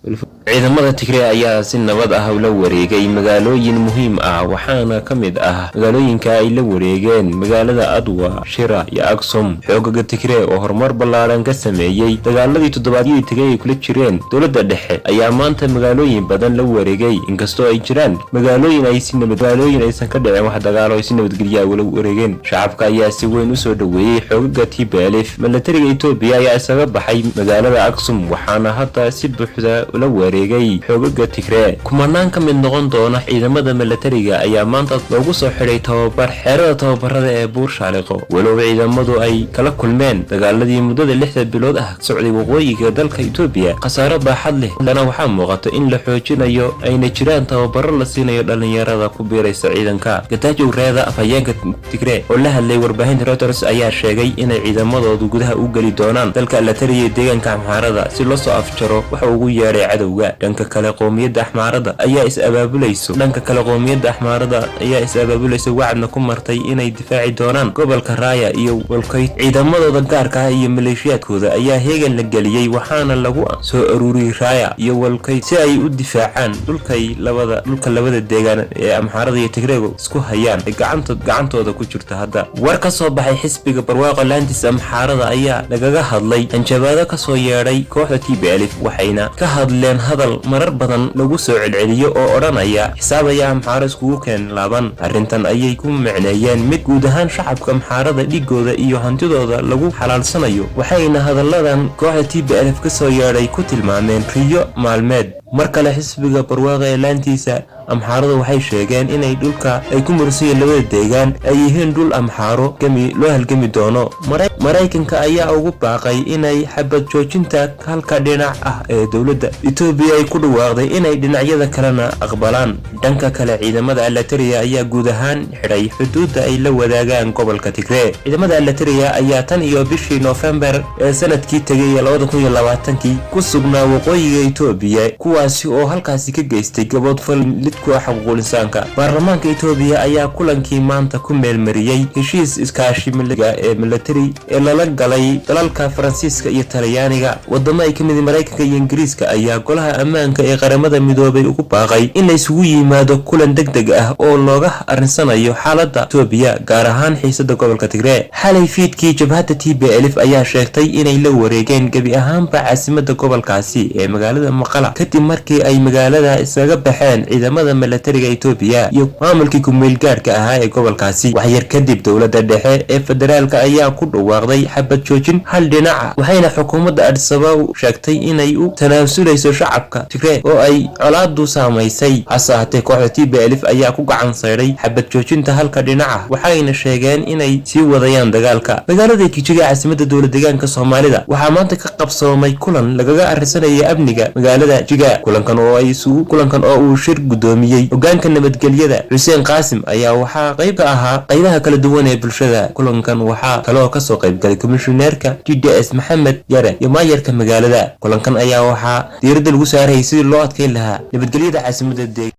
Ciidamada Tigree ayaa si nabad ah ula wareegay magaalooyin muhiim ah, waxaana ka mid ah magaalooyinka ay la wareegeen magaalada Adwa, Shira iyo Aksum. Xoogaga Tigree oo horumar ballaaran ka sameeyey dagaaladii toddobaadyadii tegay ay kula jireen dowladda dhexe ayaa maanta magaalooyin badan la wareegay, inkastoo ay jiraan magaalooyin ay si nabad magaalooyin aysan ka dhicin wax dagaalo ay si nabadgelya ula wareegeen. Shacabka ayaa si weyn usoo dhoweeyey xoogaga TPLF. Milatariga Itoobiya ayaa isaga baxay magaalada Aksum, waxaana hadda si buuxda ula wareegay xoogaga Tigree. Kumanaan ka mid noqon doona ciidamada milatariga ayaa maanta loogu soo xidhay tababar xeerada tababarada ee Buur Shaaliqo. Walow ciidamadu ay kala kulmeen dagaaladii muddada 6da bilood ah socday waqooyiga dalka Itoobiya khasaaro baaxad leh, haddana waxaa muuqata in la xoojinayo, ayna jiraan tababaro la siinayo dhalinyarada ku biiraysa ciidanka. Getachew Reda, afhayeenka Tigree oo la hadlay warbaahinta Reuters, ayaa sheegay inay ciidamadoodu gudaha u geli doonaan dalka Alatariya ee deegaanka Amxaarada si loo soo afjaro waxa ugu yeedhay cadowga. Dhanka kale, qoomiyadda Axmaarada ayaa is abaabulaysa, wacadna ku martay inay difaaci doonaan gobolka Raaya iyo Wolkayt. Ciidamadooda gaarka ah iyo maleeshiyaadkooda ayaa heegan la geliyey, waxaana lagu soo aruuriyey Raaya iyo Wolkayt si ay u difaacaan dhulkay labada dhulka labada deegaan ee Amxaarada iyo Tigreegu isku hayaan ee gacantooda ku jirta hadda. War ka soo baxay xisbiga Barwaaqo Landis Amxaarada ayaa lagaga hadlay hanjabaado kasoo yeedhay kooxda TPLF, waxayna ka hadleen hadal marar badan lagu soo celceliyo oo odhanaya "Xisaab ayaa Amxaaro iskugu keen laaban." Arrintan ayay ku micneeyeen mid guud ahaan shacabka Amxaarada dhigooda iyo hantidooda lagu xalaalsanayo, waxayna hadalladan kooxda TPLF kasoo yeedhay ku tilmaameen riyo maalmeed. Mar kale, xisbiga Barwaaqa ee laantiisa Amxaaradu waxay sheegeen inay dhulka ay ku mursan labada deegaan ay yihiin dhul Amxaaro gami loo halgami doono. Maraykanka ayaa ugu baaqay inay xabad joojinta halka dhinac ah ee dowladda Itoobiya ay ku dhawaaqday inay dhinacyada kalena aqbalaan. Dhanka kale, ciidamada Alatariya ayaa guud ahaan xidhay xuduudda ay la wadaagaan gobolka Tigree. Ciidamada Alatariya ayaa tan iyo bishii Noofembar ee sanadkii tegay 2020kii ku sugnaa waqooyiga Itoobiya, kuwaasi oo halkaasi ka geystay gaboodfal lid ku ah xuquuqul insaanka. Baarlamaanka Itoobiya ayaa kulankii maanta ku meelmariyey heshiis iskaashi ee milatari ee lala galay dalalka Faransiiska iyo Talyaaniga. Wadamo ay kamid Maraykanka iyo Ingiriiska ayaa Golaha Ammaanka ee Qaramada Midoobay ugu baaqay in la isugu yimaado kulan deg deg ah oo looga arrinsanayo xaaladda Itoobiya, gaar ahaan xiisada gobolka Tigree. Xalay fiidkii, jabhadda TPLF ayaa sheegtay inay la wareegeen gebi ahaanba caasimada gobolkaasi ee magaalada Maqala, kadib markii ay magaalada iskaga baxeen ciidamada milatariga Itoobiya iyo maamulkii ku-meel gaarka ahaa ee gobolkaasi. Waxyar kadib, dowladda dhexe ee federaalka ayaa ku dhawaaqday xabad joojin hal dhinaca, waxayna xukuumadda Addis Ababa sheegtay inay u tanaasulayso shacabka Tigree oo ay colaadu saamaysay. Hase ahaatee, kooxda TPLF ayaa ku gacan sayday xabad joojinta halka dhinaca, waxayna sheegeen inay sii wadayaan dagaalka. Magaalada Jigjiga, caasimada dowlad deegaanka Soomaalida, waxaa maanta ka qabsoomay kulan lagaga arrinsanaya amniga magaalada Jiga. Kulankan oo uu shir guddoomiyey hogaanka nabadgelyada Xuseen Qaasim ayaa waxaa qayb ka ahaa qaybaha kala duwan ee bulshada. Kulankan waxaa kaloo kasoo qaybgalay komishineerka DDS Maxamed Yare iyo maayarka magaalada. Kulankan ayaa waxaa diiradda lagu saarayay sidii loo adkeyn lahaa nabadgelyada caasimada deeg.